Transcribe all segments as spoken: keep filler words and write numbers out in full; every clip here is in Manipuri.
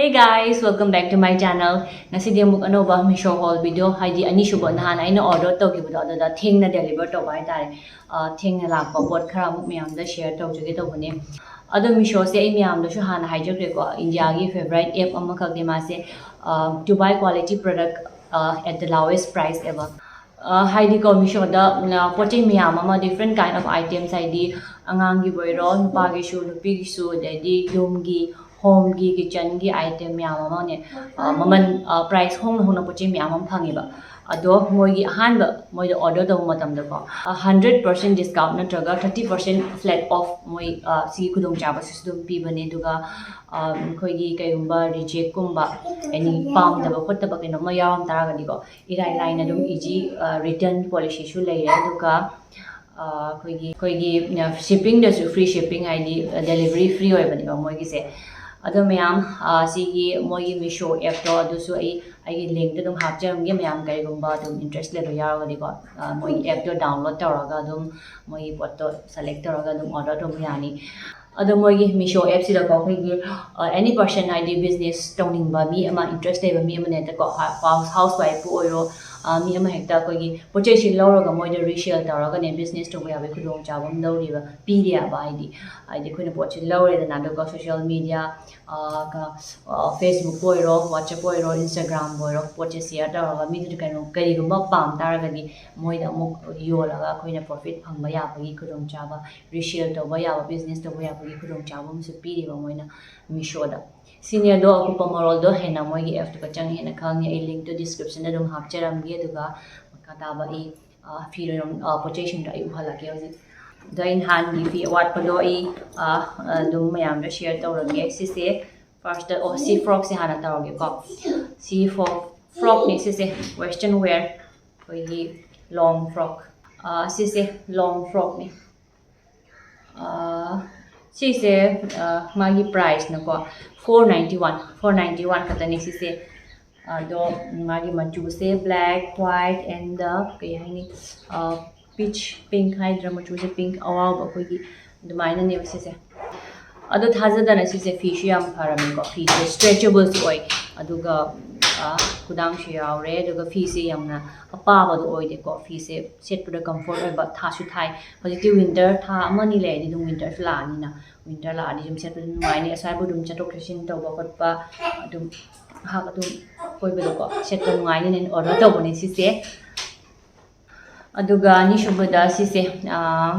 Hey guys, welcome back to my channel. ꯉꯁꯤꯗꯤ ꯑꯃꯨꯛ ꯑꯅꯧꯕ Meesho haul video, ꯍꯥꯏꯗꯤ ꯑꯅꯤꯁꯨꯕ, ꯅꯍꯥꯟ ꯑꯩꯅ order ꯇꯧꯈꯤꯕꯗꯣ ꯑꯗꯨꯗ ꯊꯦꯡꯅ deliver ꯇꯧꯕ ꯍꯥꯏꯇꯥꯔꯦ꯫ ꯑ, ꯊꯦꯡꯅ ꯂꯥꯛꯄ ꯄꯣꯠ ꯈꯔ ꯑꯃꯨꯛ ꯃꯌꯥꯝꯗ share ꯇꯧꯖꯒꯦ ꯇꯧꯕꯅꯦ꯫ ꯑꯗꯣ Meeshoꯁꯦ ꯑꯩ ꯃꯌꯥꯝꯗꯁꯨ ꯍꯥꯟꯅ ꯍꯥꯏꯖꯈ꯭ꯔꯦꯀꯣ, Indiaꯒꯤ favourite app ꯑꯃꯈꯛꯅꯤ ꯃꯥꯁꯦ꯫ ꯑ, to buy quality product, ꯑ, at the lowest price ever꯫ ꯑ, ꯍꯥꯏꯗꯤꯀꯣ, Meeshoꯗ, ꯑ, ꯄꯣꯠ ꯆꯩ ꯃꯌꯥꯝ ꯑꯃ, different kind of items, ꯍꯥꯏꯗꯤ ꯑꯉꯥꯡꯒꯤꯕꯨ ꯑꯣꯏꯔꯣ, ꯅꯨꯄꯥꯒꯤꯁꯨ, ꯅꯨꯄꯤꯒꯤꯁꯨ, ꯑꯗꯩꯗꯤ ꯌꯨꯝꯒꯤ, homeꯒꯤ, kitchenꯒꯤ item ꯃꯌꯥꯝ ꯑꯃꯅꯦ, ꯑ, ꯃꯃꯜ, ꯑ, price ꯍꯣꯡꯅ ꯍꯣꯡꯅ ꯄꯣꯠ ꯆꯩ ꯃꯌꯥꯝ ꯑꯃ ꯐꯪꯉꯦꯕ꯫ ꯑꯗꯣ ꯃꯣꯏꯒꯤ ꯑꯍꯥꯟꯕ, ꯃꯣꯏꯗ order ꯇꯧꯕ ꯃꯇꯝꯗꯀꯣ, ꯑ, hundred percent discount ꯅꯠꯇ꯭ꯔꯒ thirty percent flat off, ꯃꯣꯏ, ꯑ, ꯁꯤꯒꯤ ꯈꯨꯗꯣꯡꯆꯥꯕꯁꯤꯁꯨ ꯑꯗꯨꯝ ꯄꯤꯕꯅꯦ꯫ ꯑꯗꯨꯒ, ꯑ, ꯑꯩꯈꯣꯏꯒꯤ ꯀꯩꯒꯨꯝꯕ rejectꯀꯨꯝꯕ, any ꯄꯥꯝꯗꯕ ꯈꯣꯠꯇꯕ ꯀꯩꯅꯣꯝꯃ ꯌꯥꯎꯔꯝ ꯇꯥꯔꯒꯗꯤꯀꯣ, ꯏꯔꯥꯏ ꯂꯥꯏꯅ ꯑꯗꯨꯝ easy, ꯑ, return policyꯁꯨ ꯂꯩꯔꯦ꯫ ꯑꯗꯨꯒ, ꯑ, ꯑꯩꯈꯣꯏꯒꯤ, ꯑꯩꯈꯣꯏꯒꯤ, ꯑ, shippingꯗꯁꯨ free shipping, ꯍꯥꯏꯗꯤ, ꯑ, delivery free ꯑꯣꯏꯕꯅꯦꯕ ꯃꯣꯏꯒꯤꯁꯦ꯫ ꯑꯗꯣ ꯃꯌꯥꯝ, ꯑ, ꯁꯤꯒꯤ ꯃꯣꯏꯒꯤ Meesho appꯇꯣ, ꯑꯗꯨꯁꯨ ꯑꯩ ꯑꯩꯒꯤ linkꯇ ꯑꯗꯨꯝ ꯍꯥꯞꯆꯔꯝꯒꯦ꯫ ꯃꯌꯥꯝ ꯀꯔꯤꯒꯨꯝꯕ ꯑꯗꯨꯝ interest ꯂꯩꯕ ꯌꯥꯎꯔꯒꯗꯤꯀꯣ, ꯑ, ꯃꯣꯏꯒꯤ appꯇꯣ download ꯇꯧꯔꯒ ꯑꯗꯨꯝ ꯃꯣꯏꯒꯤ ꯄꯣꯠꯇꯣ select ꯇꯧꯔꯒ ꯑꯗꯨꯝ order ꯇꯧꯕ ꯌꯥꯅꯤ꯫ ꯑꯗꯣ ꯃꯣꯏꯒꯤ Meesho appꯁꯤꯗꯀꯣ, ꯑꯩꯈꯣꯏꯒꯤ, ꯑ, any person, ꯍꯥꯏꯗꯤ business ꯇꯧꯅꯤꯡꯕ ꯃꯤ ꯑꯃ, interest ꯂꯩꯕ ꯃꯤ ꯑꯃꯅ ꯍꯦꯛꯇꯀꯣ, ꯍꯥ-, house, housewife ꯄꯨ ꯑꯣꯏꯔꯣ, ꯑ, ꯃꯤ ꯑꯃ ꯍꯦꯛꯇ ꯑꯩꯈꯣꯏꯒꯤ ꯄꯣꯠ ꯆꯩꯁꯤ ꯂꯧꯔꯒ ꯃꯣꯏꯗ resell ꯇꯧꯔꯒꯅꯦ, business ꯇꯧꯕ ꯌꯥꯕꯒꯤ ꯈꯨꯗꯣꯡꯆꯥꯕ ꯑꯃ ꯂꯧꯔꯤꯕ, ꯄꯤꯔꯤꯑꯕ꯫ ꯍꯥꯏꯗꯤ, ꯍꯥꯏꯗꯤ ꯑꯩꯈꯣꯏꯅ ꯄꯣꯠꯁꯤ ꯂꯧꯔꯦꯗꯅ, ꯑꯗꯨꯒ social media, ꯑ, ꯀ-, ꯑ, Facebook ꯑꯣꯏꯔꯣ, WhatsApp ꯑꯣꯏꯔꯣ, Instagram ꯑꯣꯏꯔꯣ, ꯄꯣꯠꯁꯦ share ꯇꯧꯔꯒ ꯃꯤꯗꯨꯗ ꯀꯩꯅꯣ, ꯀꯔꯤꯒꯨꯝꯕ ꯄꯥꯝ ꯇꯥꯔꯒꯗꯤ ꯃꯣꯏꯗ ꯑꯃꯨꯛ ꯌꯣꯜꯂꯒ ꯑꯩꯈꯣꯏꯅ profit ꯐꯪꯕ ꯌꯥꯕꯒꯤ ꯈꯨꯗꯣꯡꯆꯥꯕ, resell ꯇꯧꯕ ꯌꯥꯕ, business ꯇꯧꯕ ꯌꯥꯕꯒꯤ ꯈꯨꯗꯣꯡꯆꯥꯕ ꯑꯃꯁꯨ ꯄꯤꯔꯤꯕ ꯃꯣꯏꯅ Meeshoꯗ꯫ ꯁꯤꯅꯤ꯫ ꯑꯗꯣ ꯑꯀꯨꯞꯄ ꯃꯔꯣꯜꯗꯣ ꯍꯦꯟꯅ ꯃꯣꯏꯒꯤ appꯇꯨꯒ ꯆꯪꯉ ꯍꯦꯟꯅ ꯈꯪꯅꯤ꯫ ꯑꯩ linkꯇꯣ descriptionꯗ ꯑꯗꯨꯝ ꯍꯥꯞꯆꯔꯝꯒꯦ, ꯑꯗꯨꯒ ꯃꯈꯥ ꯇꯥꯕ ꯑꯩ, ꯑ, ꯐꯤꯔꯣꯜ, ꯑ, ꯄꯣꯠ ꯆꯩꯁꯤꯡꯗꯣ ꯑꯩ ꯎꯍꯜꯂꯛꯀꯦ ꯍꯧꯖꯤꯛ꯫ ꯑꯗꯣ ꯑꯩ ꯅꯍꯥꯟꯒꯤ ꯐꯤ ꯑꯋꯥꯠꯄꯗꯣ ꯑꯩ, ꯑ, ꯑꯗꯨꯝ ꯃꯌꯥꯝꯗ share ꯇꯧꯔꯒꯦ꯫ ꯁꯤꯁꯦ firstꯇ, ꯑꯣ, ꯁꯤ frockꯁꯦ ꯍꯥꯟꯅ ꯇꯧꯔꯒꯦꯀꯣ꯫ ꯁꯤ frock, frockꯅꯤ ꯁꯤꯁꯦ, western wear, ꯑꯩꯈꯣꯏꯒꯤ long frock꯫ ꯑ, ꯁꯤꯁꯦ long frockꯅꯤ꯫ ꯑ, ꯁꯤꯁꯦ, ꯑ, ꯃꯥꯒꯤ priceꯅꯀꯣ, four ninety one, four ninety one ꯈꯛꯇꯅꯤ ꯁꯤꯁꯦ꯫ ꯑꯗꯣ ꯃꯥꯒꯤ ꯃꯆꯨꯁꯦ black, white and the, ꯀꯩ ꯍꯥꯏꯅꯤ, ꯑ, peach pink ꯍꯥꯏꯗ꯭ꯔꯥ, ꯃꯆꯨꯁꯦ pink ꯑꯋꯥꯎꯕ ꯑꯩꯈꯣꯏꯒꯤ, ꯑꯗꯨꯃꯥꯏꯅꯅꯦꯕ ꯁꯤꯁꯦ꯫ ꯑꯗꯣ ꯊꯥꯖꯗꯅ ꯁꯤꯁꯦ ꯐꯤꯁꯨ ꯌꯥꯝ ꯐꯔꯝꯃꯦꯀꯣ꯫ ꯐꯤꯁꯦ ꯁ꯭ꯇ꯭ꯔꯦꯆꯦꯕꯜꯁꯨ ꯑꯣꯏ, ꯑꯗꯨꯒ, ꯑ, ꯈꯨꯗꯥꯡꯁꯨ ꯌꯥꯎꯔꯦ, ꯑꯗꯨꯒ ꯐꯤꯁꯦ ꯌꯥꯝꯅ ꯑꯄꯥꯕꯗꯣ ꯑꯣꯏꯗꯦꯀꯣ꯫ ꯐꯤꯁꯦ ꯁꯦꯠꯄꯗ ꯀꯝꯐꯣꯔꯠ ꯑꯣꯏꯕ, ꯊꯥꯁꯨ ꯊꯥꯏ꯫ ꯍꯧꯖꯤꯛꯇꯤ ꯋꯤꯟꯇꯔ ꯊꯥ ꯑꯃ ꯑꯅꯤ ꯂꯩꯔꯗꯤ ꯑꯗꯨꯝ ꯋꯤꯟꯇꯔꯁꯨ ꯂꯥꯛꯑꯅꯤꯅ, ꯋꯤꯟꯇꯔ ꯂꯥꯛꯑꯗꯤ ꯑꯗꯨꯝ ꯁꯦꯠꯄꯗ ꯅꯨꯡꯉꯥꯏꯅꯤ꯫ ꯑꯁ꯭ꯋꯥꯏꯕꯨ ꯑꯗꯨꯝ ꯆꯠꯊꯣꯛ ꯆꯠꯁꯤꯟ ꯇꯧꯕ ꯈꯣꯠꯄ, ꯑꯗꯨꯝ ꯉꯥꯏꯍꯥꯛ ꯑꯗꯨꯝ ꯀꯣꯏꯕꯗꯀꯣ ꯁꯦꯠꯄ ꯅꯨꯡꯉꯥꯏꯅꯤꯅ ꯑꯩꯅ ꯑꯣꯔꯗꯔ ꯇꯧꯕꯅꯦ ꯁꯤꯁꯦ꯫ ꯑꯗꯨꯒ ꯑꯅꯤꯁꯨꯕꯗ ꯁꯤꯁꯦ, ꯑꯥ,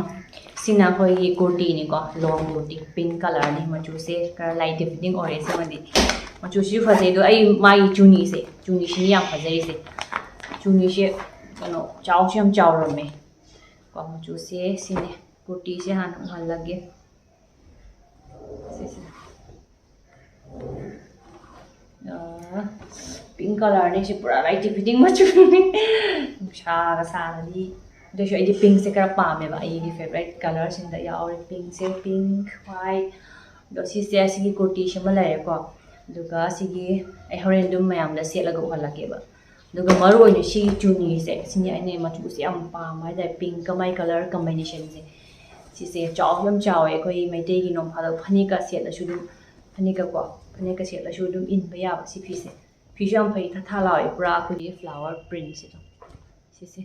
ꯁꯤꯅ ꯑꯩꯈꯣꯏꯒꯤ ꯀꯨꯔꯇꯤꯅꯤꯀꯣ, ꯂꯣꯡ ꯀꯨꯔꯇꯤ, ꯄꯤꯡ ꯀꯂꯔꯅꯤ꯫ ꯃꯆꯨꯁꯦ ꯈꯔ ꯂꯥꯏꯠ ꯗꯤꯐꯤꯗꯤꯡ ꯑꯣꯏꯔꯦ ꯁꯤꯃꯗꯤ꯫ ꯃꯆꯨꯁꯤꯁꯨ ꯐꯖꯩ, ꯑꯗꯣ ꯑꯩ ꯃꯥꯒꯤ ꯆꯨꯅꯤꯁꯦ, ꯆꯨꯅꯤꯁꯤꯅ ꯌꯥꯝ ꯐꯖꯩꯁꯦ꯫ ꯆꯨꯅꯤꯁꯦ ꯀꯩꯅꯣ, ꯆꯥꯎꯁꯨ ꯌꯥꯝ ꯆꯥꯎꯔꯝꯃꯦ꯫ ꯀꯣ, ꯃꯆꯨꯁꯦ ꯁꯤꯅꯦ꯫ ꯀꯨꯔꯇꯤꯁꯦ ꯍꯥꯟꯅ ꯎꯍꯜꯂꯒꯦ꯫ ꯁꯤꯁꯦ꯫ ꯑꯥ, ꯄꯤꯡ ꯀꯂꯔꯅꯦ ꯁꯤ, ꯄꯨꯔꯥ ꯂꯥꯏꯠ ꯗꯤꯐꯤꯗꯤꯡ ꯃꯆꯨꯅꯤ꯫ ꯅꯨꯡꯁꯥꯒ ꯁꯥꯔꯗꯤ꯫ ꯑꯗꯨꯏꯁꯨ ꯑꯩꯗꯤ ꯄꯤꯡꯁꯦ ꯈꯔ ꯄꯥꯝꯃꯦꯕ, ꯑꯩꯒꯤ ꯐꯦꯕꯔꯥꯏꯠ ꯀꯂꯔꯁꯤꯡꯗ ꯌꯥꯎꯔꯦ ꯄꯤꯡꯁꯦ, ꯄꯤꯡ, ꯋꯥꯏꯠ꯫ ꯑꯗꯣ ꯁꯤꯁꯦ, ꯁꯤꯒꯤ ꯀꯨꯔꯇꯤꯁꯤꯃ ꯂꯩꯔꯦꯀꯣ꯫ ꯑꯗꯨꯒ ꯁꯤꯒꯤ, ꯑꯩ ꯍꯣꯔꯦꯟ ꯑꯗꯨꯝ ꯃꯌꯥꯝꯗ ꯁꯦꯠꯂꯒ ꯎꯍꯜꯂꯛꯀꯦꯕ꯫ ꯑꯗꯨꯒ ꯃꯔꯨ ꯑꯣꯏꯅ ꯁꯤꯒꯤ ꯆꯨꯅꯤꯁꯦ, ꯁꯤꯅꯤ ꯑꯩꯅ ꯃꯆꯨꯁꯦ ꯌꯥꯝ ꯄꯥꯝꯕ ꯍꯥꯏꯇꯥꯔꯦ, ꯄꯤꯡ ꯀꯃꯥꯏ ꯀꯂꯔ ꯀꯝꯕꯥꯏꯅꯦꯁꯟꯁꯦ꯫ ꯁꯤꯁꯦ ꯆꯥꯎꯁꯨ ꯌꯥꯝ ꯆꯥꯎꯋꯦ, ꯑꯩꯈꯣꯏ ꯃꯩꯇꯩꯒꯤ ꯅꯣꯡ ꯐꯥꯗꯣꯛ ꯐꯅꯦꯛꯀ ꯁꯦꯠꯂꯁꯨ ꯑꯗꯨꯝ, ꯐꯅꯦꯛꯀꯀꯣ, ꯐꯅꯦꯛꯀ ꯁꯦꯠꯂꯁꯨ ꯑꯗꯨꯝ ꯏꯟꯕ ꯌꯥꯕ ꯁꯤ ꯐꯤꯁꯦ꯫ ꯐꯤꯁꯨ ꯌꯥꯝ ꯐꯩ, ꯊꯥ ꯊꯥ ꯂꯥꯎꯋꯦ, ꯄꯨꯔꯥ ꯑꯩꯈꯣꯏꯒꯤ ꯐ꯭ꯂꯥꯋꯔ ꯄ꯭ꯔꯤꯟꯁꯤꯗꯣ꯫ ꯁꯤꯁꯦ꯫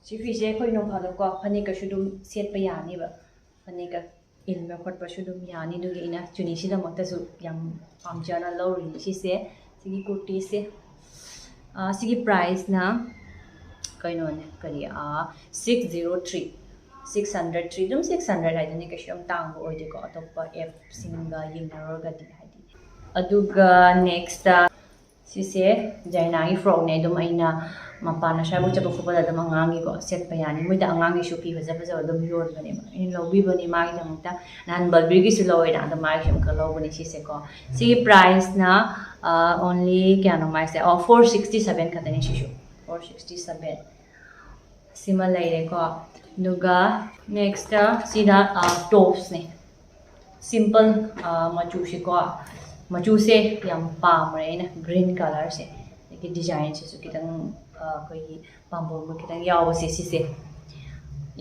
ꯁꯤ ꯐꯤꯁꯦ ꯑꯩꯈꯣꯏ ꯅꯣꯡ ꯐꯥꯗꯣꯛꯀꯣ ꯐꯅꯦꯛꯀꯁꯨ ꯑꯗꯨꯝ ꯁꯦꯠꯄ ꯌꯥꯅꯤꯕ꯫ ꯐꯅꯦꯛꯀ ꯏꯟꯕ ꯈꯣꯠꯄꯁꯨ ꯑꯗꯨꯝ ꯌꯥꯅꯤ꯫ ꯑꯗꯨꯒꯤ ꯑꯩꯅ ꯆꯨꯅꯤꯁꯤꯗꯃꯛꯇꯁꯨ ꯌꯥꯝ ꯄꯥꯝꯖꯅ ꯂꯧꯔꯤꯅꯤ ꯁꯤꯁꯦ꯫ ꯁꯤꯒꯤ ꯀꯨꯔꯇꯤꯁꯦ, ꯑ, ꯁꯤꯒꯤ ꯄ꯭ꯔꯥꯏꯁꯅ ꯀꯩꯅꯣꯅꯦ, ꯀꯔꯤ, ꯑ, six zero three, six hundred three, ꯑꯗꯨꯝ six hundred ꯍꯥꯏꯗꯨꯅꯤ, ꯀꯩꯁꯨ ꯌꯥꯝ ꯇꯥꯡꯕ ꯑꯣꯏꯗꯦꯀꯣ, ꯑꯇꯣꯞꯄ ꯑꯦꯞꯁꯤꯡꯒ ꯌꯦꯡꯅꯔꯨꯔꯒꯗꯤ ꯍꯥꯏꯗꯤ꯫ ꯑꯗꯨꯒ ꯅꯦꯛꯁꯇ ꯁꯤꯁꯦ ꯖꯥꯏꯅꯥꯒꯤ ꯐ꯭ꯔꯣꯛꯅꯦ꯫ ꯑꯗꯨꯝ ꯑꯩꯅ ꯃꯄꯥꯟ ꯑꯁ꯭ꯋꯥꯏꯕꯨ ꯆꯠꯄ ꯈꯣꯠꯄꯗ ꯑꯗꯨꯝ ꯑꯉꯥꯡꯒꯤꯀꯣ ꯁꯦꯠꯄ ꯌꯥꯅꯤ꯫ ꯃꯣꯏꯗ ꯑꯉꯥꯡꯒꯤꯁꯨ ꯐꯤ ꯐꯖ ꯐꯖꯕ ꯑꯗꯨꯝ ꯌꯣꯟꯕꯅꯦꯕ꯫ ꯑꯩꯅ ꯂꯧꯕꯤꯕꯅꯦ ꯃꯥꯒꯤꯗꯃꯛꯇ꯫ ꯅꯍꯥꯟ ꯕꯜꯕꯤꯔꯒꯤꯁꯨ ꯂꯧꯋꯦꯅ, ꯑꯗꯣ ꯃꯥꯒꯤꯁꯨ ꯑꯃꯨꯛꯀ ꯂꯧꯕꯅꯦ ꯁꯤꯁꯦꯀꯣ꯫ ꯁꯤꯒꯤ ꯄ꯭ꯔꯥꯏꯁꯅ, ꯑ, only ꯀꯌꯥꯅꯣ ꯃꯥꯏꯁꯦ? ꯑꯣ, four sixty seven ꯈꯛꯇꯅꯦ ꯁꯤꯁꯨ꯫ Four sixty seven꯫ ꯁꯤꯃ ꯂꯩꯔꯦꯀꯣ꯫ ꯑꯗꯨꯒ ꯅꯦꯛꯁꯇ ꯁꯤꯅ, ꯑ, ꯇꯣꯞꯁꯅꯦ꯫ ꯁꯤꯝꯄꯜ, ꯑ, ꯃꯆꯨꯁꯤꯀꯣ, ꯃꯆꯨꯁꯦ ꯌꯥꯝ ꯄꯥꯝꯃꯦ ꯑꯩꯅ, ꯒ꯭ꯔꯤꯟ ꯀꯂꯔꯁꯦ꯫ ꯑꯗꯒꯤ ꯗꯤꯖꯥꯏꯟꯁꯤꯁꯨ ꯈꯤꯇꯪ, ꯑ, ꯑꯩꯈꯣꯏꯒꯤ ꯄꯥꯝꯕꯣꯝꯒ ꯈꯤꯇꯪ ꯌꯥꯎꯕꯁꯦ ꯁꯤꯁꯦ꯫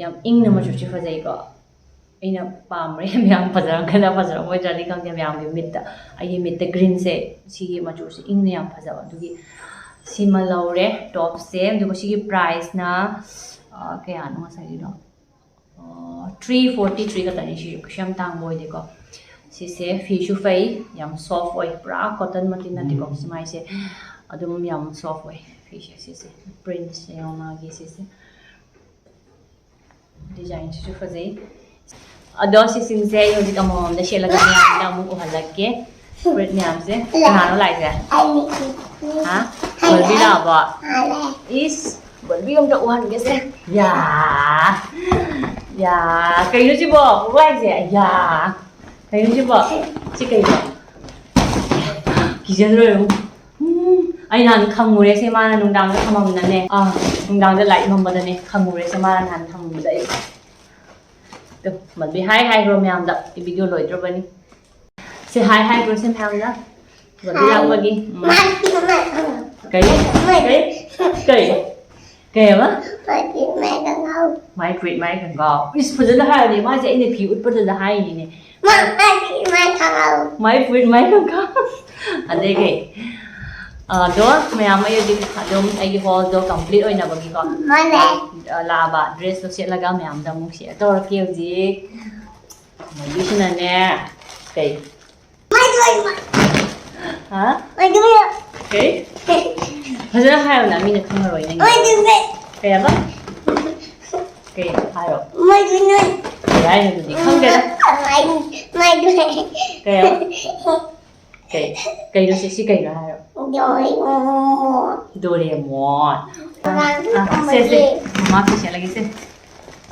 ꯌꯥꯝ ꯏꯪꯅ ꯃꯆꯨꯁꯦ ꯐꯖꯩꯀꯣ꯫ ꯑꯩꯅ ꯄꯥꯝꯕ꯭ꯔꯥ ꯌꯥꯝ ꯐꯖꯔꯝꯒꯗ꯭ꯔꯥ ꯐꯖꯔꯝꯃꯣꯏꯗ꯭ꯔꯗꯤ ꯈꯪꯗꯦ, ꯃꯌꯥꯝꯒꯤ ꯃꯤꯠꯇ꯫ ꯑꯩꯒꯤ ꯃꯤꯠꯇ ꯒ꯭ꯔꯤꯟꯁꯦ, ꯁꯤꯒꯤ ꯃꯆꯨꯁꯦ ꯏꯪꯅ ꯌꯥꯝ ꯐꯖꯕ, ꯑꯗꯨꯒꯤ ꯁꯤꯃ ꯂꯧꯔꯦ ꯇꯣꯞꯁꯦ꯫ ꯑꯗꯨꯒ ꯁꯤꯒꯤ ꯄ꯭ꯔꯥꯏꯁꯅ ꯀꯌꯥꯅꯣ ꯉꯁꯥꯏꯒꯤꯗꯣ? ꯊ꯭ꯔꯤ ꯐꯣꯔꯇꯤ ꯊ꯭ꯔꯤ ꯈꯛꯇꯅꯤ꯫ ꯁꯤ ꯀꯩꯁꯨ ꯌꯥꯝ ꯇꯥꯡꯕ ꯑꯣꯏꯗꯦꯀꯣ꯫ ꯁꯤꯁꯦ ꯐꯤꯁꯨ ꯐꯩ, ꯌꯥꯝ ꯁꯣꯐ ꯑꯣꯏ, ꯄꯨꯔꯥ ꯀꯣꯇꯟꯃꯛꯇꯤ ꯅꯠꯇꯦꯀꯣ꯫ ꯁꯤ ꯃꯥꯏꯁꯦ ꯑꯗꯨꯝ ꯌꯥꯝ ꯁꯣꯐ ꯑꯣꯏ꯫ ꯐꯤꯁꯦ ꯁꯤꯁꯦ ꯄ꯭ꯔꯤꯟꯁꯦ ꯌꯦꯡꯉꯣ, ꯃꯥꯒꯤ ꯁꯤꯁꯦ ꯗꯤꯖꯥꯏꯟꯁꯤꯁꯨ ꯐꯖꯩ꯫ ꯑꯗꯣ ꯁꯤꯁꯤꯡꯁꯦ ꯑꯩ ꯍꯧꯖꯤꯛ ꯑꯃꯃꯝꯗ ꯁꯦꯠꯂꯒ ꯃꯌꯥꯝꯗ ꯑꯃꯨꯛ ꯎꯍꯜꯂꯛꯀꯦ꯫ ꯐꯨꯔꯤꯠ ꯃꯌꯥꯝꯁꯦ꯫ ꯀꯅꯥꯅꯣ ꯂꯥꯛꯏꯁꯦ? ꯍꯥ? ꯕꯣꯜꯕꯤ ꯂꯥꯛꯑꯕꯣ? ꯏꯁ, ꯕꯣꯜꯕꯤ ꯑꯝꯇ ꯎꯍꯟꯒꯦꯁꯦ꯫ ꯌꯥ, ꯌꯥ, ꯀꯩꯅꯣ ꯁꯤꯕꯣ? ꯄꯨꯔꯥꯏꯁꯦ? ꯌꯥ, ꯀꯩꯅꯣ ꯁꯤꯕꯣ? ꯁꯤ ꯀꯩꯅꯣ? ꯀꯤꯖꯗ꯭ꯔꯣ ꯌꯦꯡꯉꯨ꯫ ꯎꯝ, ꯑꯩ ꯅꯍꯥꯟ ꯈꯪꯉꯨꯔꯦꯁꯦ, ꯃꯥꯅ ꯅꯨꯡꯗꯥꯡꯗ ꯊꯝꯃꯝꯅꯅꯦ꯫ ꯑꯥ, ꯅꯨꯡꯗꯥꯡꯗ ꯂꯥꯏꯔꯤꯛ ꯃꯝꯕꯗꯅꯦ ꯈꯪꯉꯨꯔꯦꯁꯦ, ꯃꯥꯅ ꯅꯍꯥꯟ ꯊꯝꯃꯝꯕꯗ ꯑꯩ꯫ ꯇꯨ, ꯃꯟꯕꯤ ꯍꯥꯏ ꯍꯥꯏꯈ꯭ꯔꯣ ꯃꯌꯥꯝꯗ, ꯑꯩ ꯚꯤꯗꯤꯑꯣ ꯂꯣꯏꯗ꯭ꯔꯕꯅꯤ꯫ ꯁꯦ ꯍꯥꯏ ꯍꯥꯏꯈ꯭ꯔꯣ ꯁꯦ ꯃꯌꯥꯝꯗ꯫ ꯃꯟꯕꯤ ꯍꯥꯏ꯫ ꯂꯥꯛꯄꯒꯤ꯫ ꯎꯝ꯫ ꯃꯥꯏ, ꯃꯥꯏ, ꯀꯩ? ꯃꯥꯏ꯫ ꯀꯩ? ꯀꯩ? ꯀꯩ ꯍꯥꯏꯕ? ꯃꯥꯏ ꯐꯨꯔꯤꯠ, ꯃꯥꯏ ꯈꯣꯡꯒ꯭ꯔꯥꯎ꯫ ꯃꯥꯏ ꯐꯨꯔꯤꯠ, ꯃꯥꯏ ꯈꯣꯡꯒ꯭ꯔꯥꯎ꯫ ꯏꯁ, ꯐꯖꯅ ꯍꯥꯏꯔꯗꯤ ꯃꯥꯁꯦ ꯑꯩꯅ ꯐꯤ ꯎꯠꯄꯗꯨꯗ ꯍꯥꯏꯔꯤꯅꯤꯅꯦ꯫ ꯃꯥ, ꯃꯥꯏ ꯐꯨꯔꯤꯠ, ꯃꯥꯏ ꯈꯣꯡꯒ꯭ꯔꯥꯎ꯫ ꯃꯥꯏ ꯐꯨꯔꯤꯠ, ꯃꯥꯏ ꯈꯣꯡꯒ꯭ꯔꯥꯎ꯫ ꯑꯗꯩ ꯀꯩ? ꯑꯗꯣ ꯃꯌꯥꯝ ꯑꯩ ꯍꯧꯖꯤꯛ ꯑꯗꯨꯝ ꯑꯩꯒꯤ ꯍꯣꯜꯗꯣ ꯀꯝꯄ꯭ꯂꯤꯠ ꯑꯣꯏꯅꯕꯒꯤꯀꯣ꯫ ꯃꯥꯅꯦ꯫ ꯑ, ꯂꯥꯛꯑꯕ ꯗ꯭ꯔꯦꯁꯇꯣ ꯁꯦꯠꯂꯒ ꯃꯌꯥꯝꯗ ꯑꯃꯨꯛ ꯁꯤꯌꯔ ꯇꯧꯔꯛꯀꯦ ꯍꯧꯖꯤꯛ꯫ ꯃꯗꯨꯁꯤꯅꯅꯦ, ꯀꯩ? ꯃꯥꯏ ꯐꯨꯔꯤꯠ, ꯃꯥꯏ ꯍꯥ? ꯃꯥꯏ ꯐꯨꯔꯤꯠ꯫ ꯀꯩ? ꯐꯖꯅ ꯍꯥꯏꯌꯣꯅ, ꯃꯤꯅ ꯈꯪꯉꯔꯣꯏ ꯅꯪꯒꯤ꯫ ꯃꯥꯏ ꯐꯨꯔꯤꯠ꯫ ꯀꯩ ꯍꯥꯏꯕ? ꯀꯩ ꯍꯥꯏꯔꯣ? ꯃꯥꯏ ꯐꯨꯔꯤꯠ꯫ ꯀꯩ ꯍꯥꯏꯅꯣ ꯑꯗꯨꯗꯤ? ꯈꯪꯗꯦꯗ꯫ ꯃꯥꯏ, ꯃꯥꯏ ꯐꯨꯔꯤꯠ꯫ ꯀꯩ ꯍꯥꯏꯕ? ꯀꯩ? ꯀꯩꯅꯣ ꯁꯤ, ꯁꯤ ꯀꯩꯅꯣ ꯍꯥꯏꯔꯣ? ꯗꯣꯔꯦꯃꯣꯟ꯫ ꯗꯣꯔꯦꯃꯣꯟ꯫ ꯑꯉꯥꯡ ꯑꯥ, ꯁꯦ, ꯁꯦ꯫ ꯑꯃꯒꯤ꯫ ꯃꯃꯥ ꯐꯤ ꯁꯦꯠꯂꯒꯦ ꯁꯦ꯫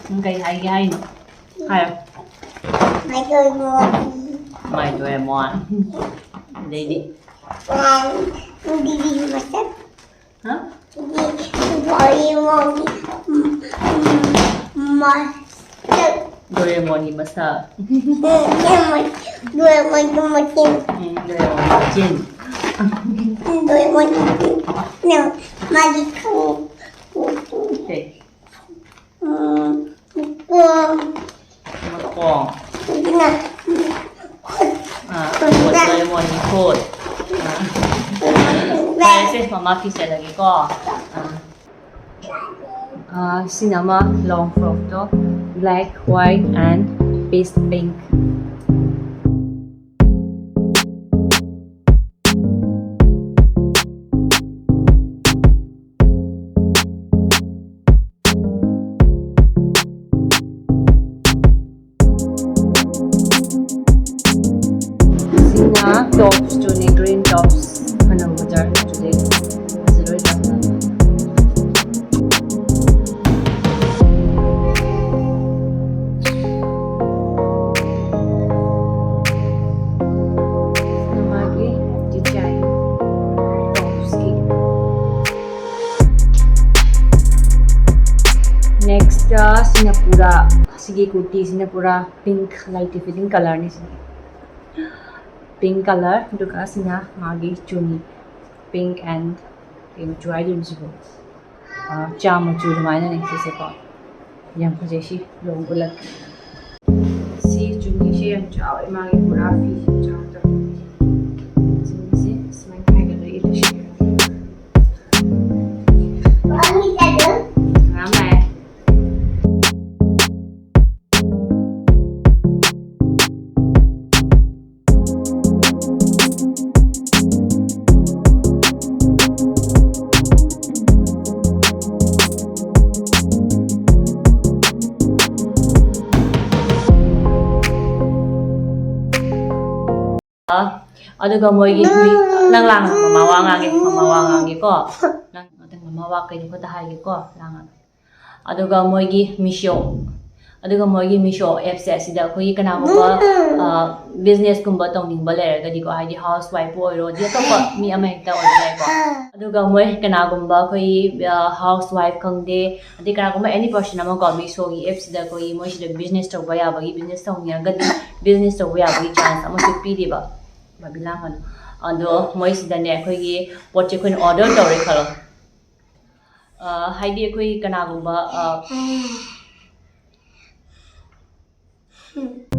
ꯅꯪ ꯀꯩ ꯍꯥꯏꯒꯦ ꯍꯥꯏꯅꯣ? ꯍꯥꯏꯌꯣ꯫ ꯃꯥꯏ ꯗꯣꯔꯦꯃꯣꯟ꯫ ꯃꯥꯏ ꯗꯣꯔꯦꯃꯣꯟ꯫ ꯑꯗꯩꯗꯤ? ꯑꯥ, ꯗꯤꯗꯤ ꯃꯁꯛ꯫ ꯍꯥ? ꯗꯤ-, ꯗꯣꯔꯦꯃꯣꯟꯒꯤ, ꯎꯝ, ꯎꯝ, ꯃꯁꯛ꯫ ꯗꯣꯔꯦꯃꯣꯟꯒꯤ ꯃꯁꯛ꯫ ꯎꯝ, ꯗꯣꯔꯦꯃꯣꯟ, ꯗꯣꯔꯦꯃꯣꯟꯒꯤ ꯃꯆꯤꯟ꯫ ꯎꯝ, ꯗꯣꯔꯦꯃꯣꯟꯒꯤ ꯃꯆꯤꯟ꯫ ꯎꯝ, ꯗꯣꯔꯦꯃꯣꯟꯒꯤ ꯃꯆꯤꯟ꯫ ꯅꯪ ꯃꯥꯒꯤ ꯈꯪ-, ꯀꯩ? ꯎꯝ, ꯃꯀꯣꯡ꯫ ꯃꯀꯣꯡ꯫ ꯀꯣ꯫ ꯑꯥ, ꯈꯨꯠ ꯂꯣꯏ ꯃꯣꯏꯒꯤ ꯈꯨꯠ꯫ ꯑꯥ꯫ ꯐꯔꯦꯁꯦ, ꯃꯃꯥ ꯐꯤ ꯁꯦꯠꯂꯒꯦꯀꯣ꯫ ꯑꯥ꯫ ꯑꯥ, ꯁꯤꯅ ꯑꯃ long frockꯇꯣ, black, white and peach pink꯫ ꯁꯤꯅ tops ꯇꯨꯅꯦ, green tops꯫ ꯑꯅꯧꯕ ꯖꯥꯔꯅꯤ today꯫ ꯐꯖꯔꯣꯏꯗ꯭ꯔꯥ? ꯁꯤꯅ ꯃꯥꯒꯤ design topsꯀꯤ꯫ Next, ꯁꯤꯅ ꯄꯨꯔꯥ, ꯁꯤꯒꯤ ꯀꯨꯔꯇꯤꯁꯤꯅ ꯄꯨꯔꯥ pink, light feeling colourꯅꯤ ꯁꯤꯗꯤ꯫ Pink colour, ꯑꯗꯨꯒ ꯁꯤꯅ ꯃꯥꯒꯤ ꯆꯨꯅꯤ, pink and ꯀꯩ ꯃꯆꯨ ꯍꯥꯏꯗꯣꯏꯅꯣ ꯁꯤꯕꯨ? ꯑꯥ, ꯆꯥ ꯃꯆꯨ ꯑꯗꯨꯃꯥꯏꯅꯅꯦ ꯁꯤꯁꯦꯀꯣ꯫ ꯌꯥꯝ ꯐꯖꯩ ꯁꯤ, ꯂꯣꯡ ꯎꯠꯂꯛꯀꯦ꯫ ꯁꯤ ꯆꯨꯅꯤꯁꯦ ꯌꯥꯝ ꯆꯥꯎꯋꯦ, ꯃꯥꯒꯤ ꯄꯨꯔꯥ ꯐꯤꯁꯦ ꯆꯥꯎꯗꯕ꯫ ꯆꯨꯅꯤꯁꯦ ꯁꯨꯃꯥꯏꯅ ꯈꯥꯏꯒꯠꯂꯒ ꯏꯜꯂꯁꯤ꯫ ꯑꯉꯥꯡ ꯂꯥꯛꯑꯦ꯫ ꯑꯗꯨꯒ ꯃꯣꯏꯒꯤ ꯃꯤ-, ꯅꯪ ꯂꯥꯡꯒꯅꯨ, ꯃꯃꯥ ꯋꯥ ꯉꯥꯡꯒꯦ, ꯃꯃꯥ ꯋꯥ ꯉꯥꯡꯒꯦꯀꯣ꯫ ꯅꯪ, ꯅꯪ ꯃꯃꯥ ꯋꯥ ꯀꯩꯅꯣ ꯈꯛꯇ ꯍꯥꯏꯒꯦꯀꯣ, ꯂꯥꯡꯒꯅꯨ꯫ ꯑꯗꯨꯒ ꯃꯣꯏꯒꯤ ꯃꯤꯁꯣ, ꯑꯗꯨꯒ ꯃꯣꯏꯒꯤ ꯃꯤꯁꯣ appꯁꯦ, ꯁꯤꯗ ꯑꯩꯈꯣꯏꯒꯤ ꯀꯅꯥꯒꯨꯝꯕ, ꯑ, businessꯀꯨꯝꯕ ꯇꯧꯅꯤꯡꯕ ꯂꯩꯔꯒꯗꯤꯀꯣ, ꯍꯥꯏꯗꯤ housewife ꯑꯣꯏꯔꯣ, ꯑꯗꯩ ꯑꯇꯣꯞꯄ ꯃꯤ ꯑꯃ ꯍꯦꯛꯇ ꯑꯣꯏꯕ ꯌꯥꯏꯀꯣ꯫ ꯑꯗꯨꯒ ꯃꯣꯏ ꯀꯅꯥꯒꯨꯝꯕ ꯑꯩꯈꯣꯏꯒꯤ, ꯑ, housewife ꯈꯪꯗꯦ, ꯑꯗꯩ ꯀꯅꯥꯒꯨꯝꯕ any person ꯑꯃꯀꯣ, ꯃꯤꯁꯣꯒꯤ appꯁꯤꯗ ꯑꯩꯈꯣꯏꯒꯤ ꯃꯣꯏꯁꯤꯗ business ꯇꯧꯕ ꯌꯥꯕꯒꯤ, business ꯇꯧꯅꯤꯡꯉꯒꯗꯤ business ꯇꯧꯕ ꯌꯥꯕꯒꯤ chance ꯑꯃꯁꯨ ꯄꯤꯔꯤꯕ꯫ ꯕꯥꯕꯤ ꯂꯥꯡꯒꯅꯨ꯫ ꯑꯗꯣ ꯃꯣꯏꯁꯤꯗꯅꯦ ꯑꯩꯈꯣꯏꯒꯤ ꯄꯣꯠꯁꯦ ꯑꯩꯈꯣꯏꯅ order ꯇꯧꯔꯦ ꯈꯜꯂꯣ꯫ ꯑ, ꯍꯥꯏꯗꯤ ꯑꯩꯈꯣꯏ ꯀꯅꯥꯒꯨꯝꯕ, ꯑ, ꯎꯝ꯫